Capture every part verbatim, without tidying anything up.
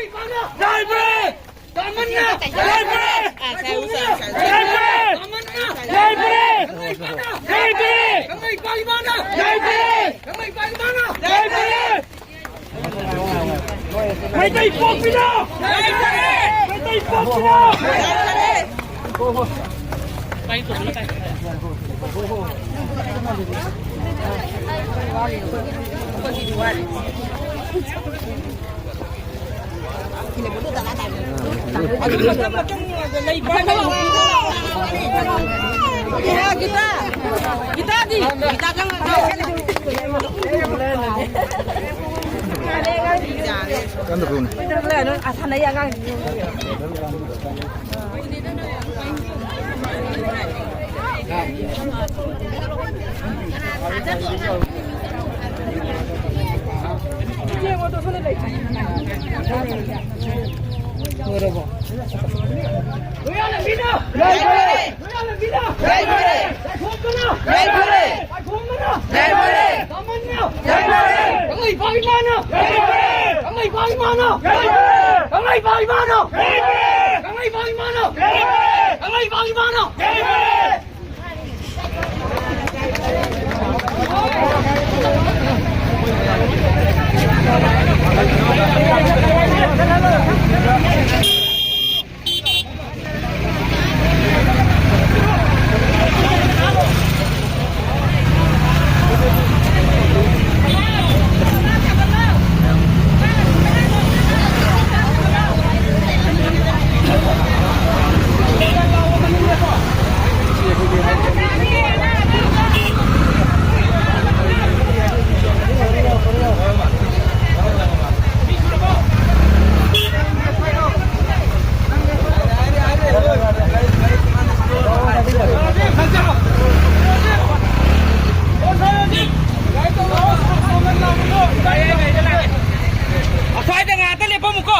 ꯌꯥꯏꯐꯔꯦ! ꯇꯥꯃꯟꯅ! ꯌꯥꯏꯐꯔꯦ! ꯌꯥꯏꯐꯔꯦ! ꯇꯥꯃꯟꯅ! ꯌꯥꯏꯐꯔꯦ! ꯌꯥꯏꯐꯔꯦ! ꯀꯪꯂꯩꯄꯥꯛ ꯏꯃꯥꯅ! ꯌꯥꯏꯐꯔꯦ! ꯀꯪꯂꯩꯄꯥꯛ ꯏꯃꯥꯅ! ꯌꯥꯏꯐꯔꯦ! ꯃꯩꯇꯩ ꯄꯣꯛꯄꯤꯅ! ꯌꯥꯏꯐꯔꯦ! ꯃꯩꯇꯩ ꯄꯣꯛꯄꯤꯅ! ꯌꯥꯏꯐꯔꯦ! ꯂꯣꯏꯔꯕꯣ? ꯂꯣꯏꯌꯥꯜꯂꯝꯕꯤꯅ! ꯌꯥꯏꯐꯔꯦ! ꯂꯣꯏꯌꯥꯜꯂꯝꯕꯤꯅ! ꯌꯥꯏꯐꯔꯦ! ꯌꯥꯏꯐꯔꯦ! ꯌꯥꯏꯐꯔꯦ! ꯌꯥꯏꯐꯔꯦ! ꯀꯪꯂꯩꯄꯥꯛ ꯏꯃꯥꯅ! ꯌꯥꯏꯐꯔꯦ! ꯀꯪꯂꯩꯄꯥꯛ ꯏꯃꯥꯅ! ꯌꯥꯏꯐꯔꯦ! ꯀꯪꯂꯩꯄꯥꯛ ꯏꯃꯥꯅ! ꯌꯥꯏꯐꯔꯦ! ꯀꯪꯂꯩꯄꯥꯛ ꯏꯃꯥꯅ! ꯌꯥꯏꯐꯔꯦ! ꯀꯪꯂꯩꯄꯥꯛ ꯏꯃꯥꯅ! ꯌꯥꯏꯐꯔꯦ! ꯑꯁ꯭ꯋꯥꯏꯗ ꯉꯥꯛꯇ ꯂꯦꯞꯄꯝꯃꯨꯀꯣ꯫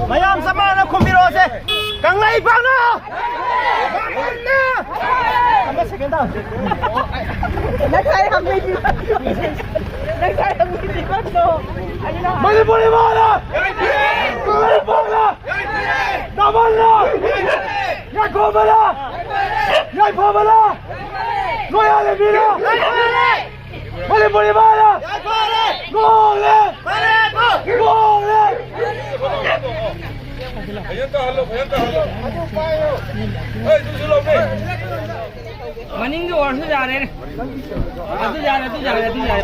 ꯃꯌꯥꯝ ꯆꯞ ꯃꯥꯟꯅꯅ ꯈꯨꯝꯕꯤꯔꯛꯑꯣꯁꯦ꯫ ꯀꯪꯂꯩꯄꯥꯛꯅ! ꯄꯥꯡꯒꯜꯅ! ꯑꯃ ꯁꯦꯀꯦꯟ ꯇꯥ꯫ ꯉꯁꯥꯏ ꯍꯪꯕꯩꯗꯤ ꯉꯁꯥꯏ ꯍꯪꯕꯩꯗꯤ ꯀꯣꯟꯗꯣ꯫ ꯑꯩꯅ ꯃꯅꯤꯄꯨꯔ ꯏꯃꯥꯅ! ꯀꯪꯂꯩꯄꯥꯛꯅ! ꯗꯃꯟꯅ! ꯌꯥꯏꯈꯣꯝꯕꯅ! ꯌꯥꯏꯐꯕꯅ! ꯂꯣꯌꯥꯂꯦꯝꯕꯤꯅ! ꯃꯅꯤꯄꯨꯔ ꯏꯃꯥꯅ! ꯂꯣꯡ ꯂꯤꯞ! ꯂꯣꯡ ꯂꯤꯞ! ꯐꯖꯅ ꯇꯧꯍꯜꯂꯣ, ꯐꯖꯅ ꯇꯧꯍꯜꯂꯣ꯫ ꯑꯩ ꯑꯗꯨꯁꯨ ꯂꯧꯅꯩ꯫ ꯃꯅꯤꯡꯒꯤ ꯑꯣꯏꯔꯁꯨ ꯌꯥꯔꯦꯅꯦ꯫ ꯑꯗꯨ ꯌꯥꯔꯦ, ꯑꯗꯨ ꯌꯥꯔꯦ, ꯑꯗꯨ ꯌꯥꯔꯦ꯫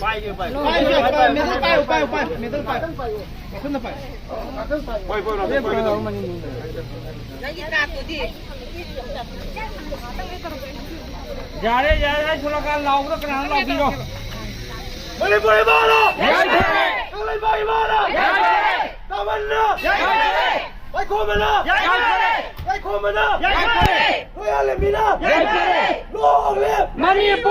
ꯄꯥꯏ, ꯄꯥꯏ, ꯄꯥꯏ, ꯃꯦꯗꯜ ꯄꯥꯏꯌꯨ, ꯄꯥꯏꯌꯨ, ꯄꯥꯏꯌꯨ, ꯃꯦꯗꯜ ꯄꯥꯏꯌꯨ꯫ ꯃꯊꯟꯗ ꯄꯥꯏꯌꯨ꯫ ꯄꯥꯏ, ꯄꯥꯏ, ꯄꯥꯏ, ꯄꯥꯏ꯫ ꯅꯪꯒꯤ ꯀꯥꯔꯠꯇꯨꯗꯤ? ꯌꯥꯔꯦ, ꯌꯥꯔꯦ, ꯑꯩ ꯊꯣꯛꯂꯛꯀꯥꯟ ꯂꯥꯎꯕꯗ ꯀꯅꯥꯅꯣ ꯂꯥꯎꯕꯤꯔꯣ? ꯃꯅꯤꯄꯨꯔ ꯏꯃꯥꯅ! ꯌꯥꯏꯐꯔꯦ! ꯀꯪꯂꯩꯄꯥꯛ ꯏꯃꯥꯅ! ꯌꯥꯏꯐꯔꯦ! ꯗꯃꯟꯅ! ꯌꯥꯏꯐꯔꯦ! ꯌꯥꯏꯈꯣꯝꯕꯅ! ꯌꯥꯏꯐꯔꯦ! ꯌꯥꯏꯈꯣꯝꯕꯅ! ꯌꯥꯏꯐꯔꯦ! ꯂꯣꯌꯥꯂꯦꯝꯕꯤꯅ! ꯌꯥꯏꯐꯔꯦ! ꯂꯣꯡ ꯂꯤꯞ! ꯃꯅꯤꯄꯨꯔ!